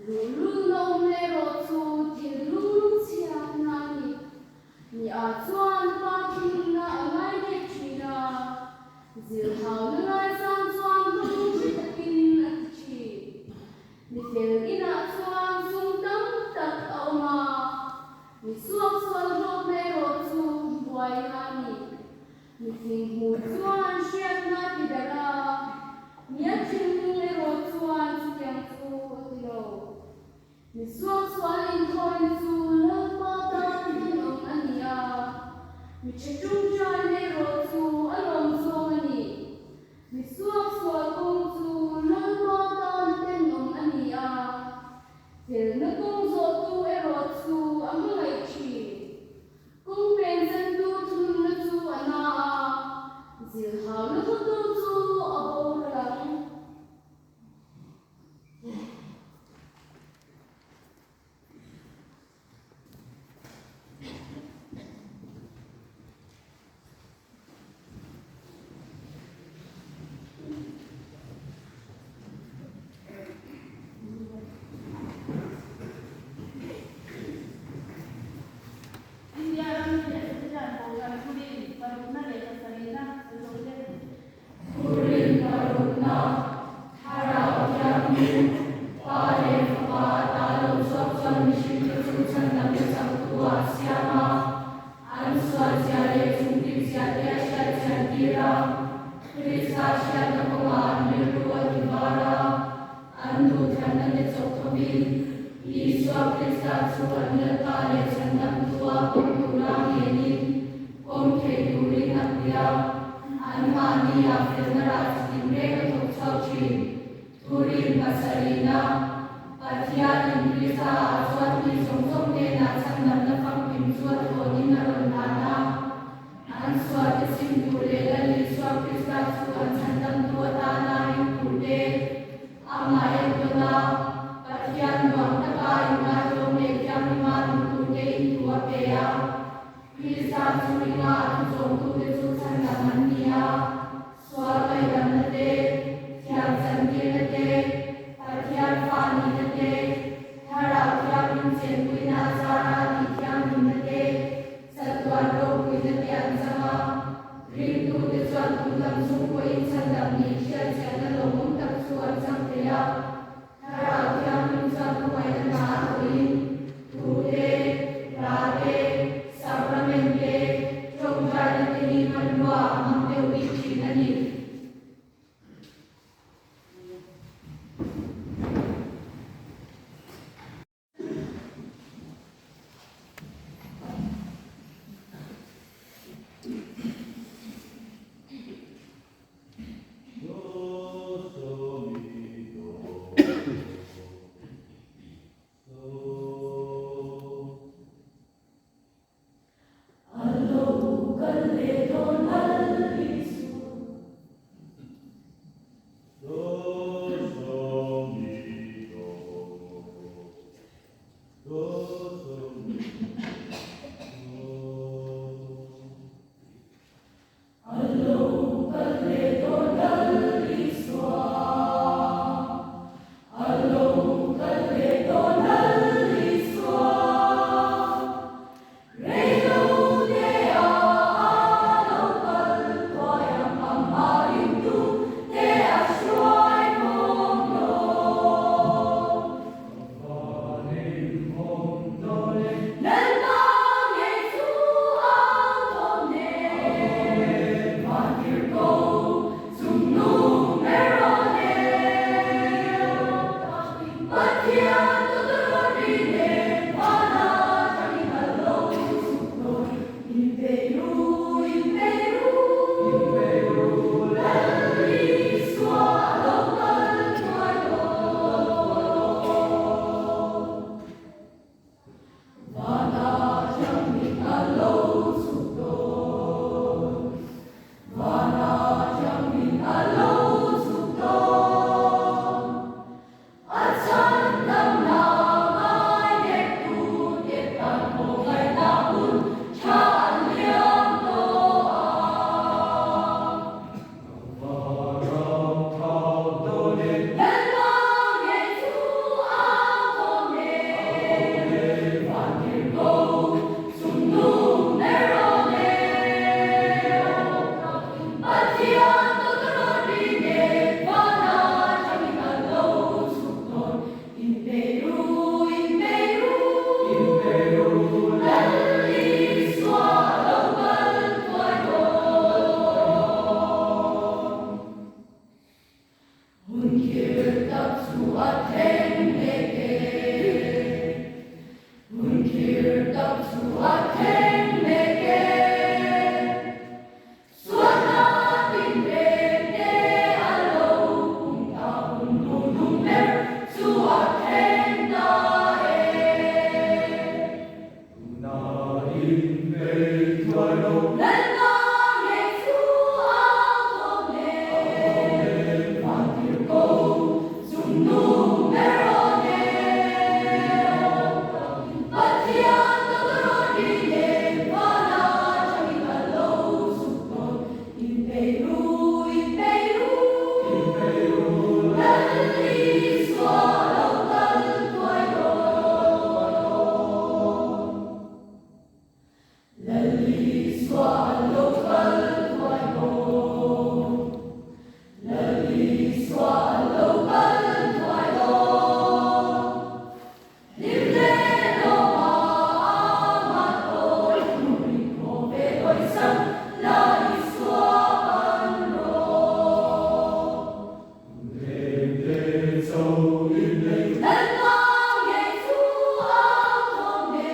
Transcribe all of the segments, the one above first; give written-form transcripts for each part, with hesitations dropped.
Luhlulna awm leh erawh chu thinlung lungchhiatna a ni. Mi ah chuan pa thinlungna a ngai deuh thin a, zirhauna ngaisang chuan hmang ri takin a ti thin. Mi fel inah chuan sum tam tak a awm a, mi suaksual hlawkna erawh chu buaina a ni. Mi fing hmuh chuan hriatna a ti darh a, mi a thinlung erawh chuan chutiang chu a ti lo. Mi suaksual inthawina chu Lalpa tan tenawm a ni a, mi ṭha ṭungṭaina erawh chu a lawm zawng a ni. Mi suaksual kawng chu Lalpa tan tenawm a ni a, felna kawng zawhtu erawh chu a hmangaih ṭhin. Kawng pensantu thununna chu a na a, zilhauna khawtu chu a boral ang. India ram Presbyterian Kohhran Thurin parukna leh pasarihna sawi te. Thurin parukna, Thlarau Thianghlim, Pa leh Fapa ata lo chhuak chuan mihringte chu chhandamna changtu ah a siam a, an sualzia leh chungtikzia te a hriatchian tir a, Krista hriatna kawngah an rilru a ti var a, an duhthlanna te chawk thawkin Isua Krista chu an Lalpa leh Chhandamtua pawm tura ngenin pawm thei turin a pui a, anmahnia felna rah chi tinreng a thawk chhuak thin. Thurin pasarihna, Pathianin Krista-ah chuan mi zawng zawng hnenah chhandamna famkim chu a thawnin a rawn hlan a. An sualte sim tur leh Lal Isua Krista chu an chhandamtu atana ring tur te, amah entawn a, Pathian nuam taka inngaihtlawm leh thianghlim-a nung tur te in thu a pe a. Krista chu ringa a thuchawmtute chu chhandam an ni a. Sual ngaihdamna te, thiam chantirna te, Pathian fa nihna te, Thlarau Thianghlim chenpuina a zara tih thianghlimna te, chatuan ropuina te an chang a. Ringtute chuan tun lam chung pawhin chhandam nih hriatchianna lawmawm tak chu an chang thei a. Thlarau Thianghlim chuan khawngaihna hna a thawhin thu te, hla te, sacrament te, tawngtaina te hi hmanrua a hmang deuh bik thin a ni. khirh tak chu a thleng mek e. Hun khirh tak chu a thleng mek e. Sualna tinreng te a lo pung ta hun hnuhnung ber chu a thleng ta e. Tuna inpeih thuai lo. Lalpa ngei chu a thawm e. Vantirhko chungnung ber aw neu. Pathian tawtawrawt ri nen vana tangin a lo chhuk dawn. Inpeih ru, inpeih ru. Lal Isua a lo kal thuai dawn. Lal Isua a lo kal thuai dawn. Lal Isua a lo kal thuai dawn. Hlim leh lawma ama tawi hmurin thaw ve hawisan la Isua pan rawh. Lalpa ngei chu a thawm e.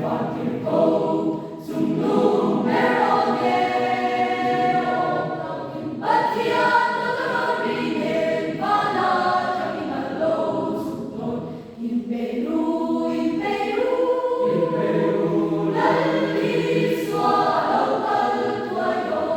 Vantirhko chungnung ber aw neu. Pathian tawtawrawt ri nen vana tangin a lo chhuk dawn. Inpeih ru, inpeih ru. Lal Isua a lo kal thuai dawn.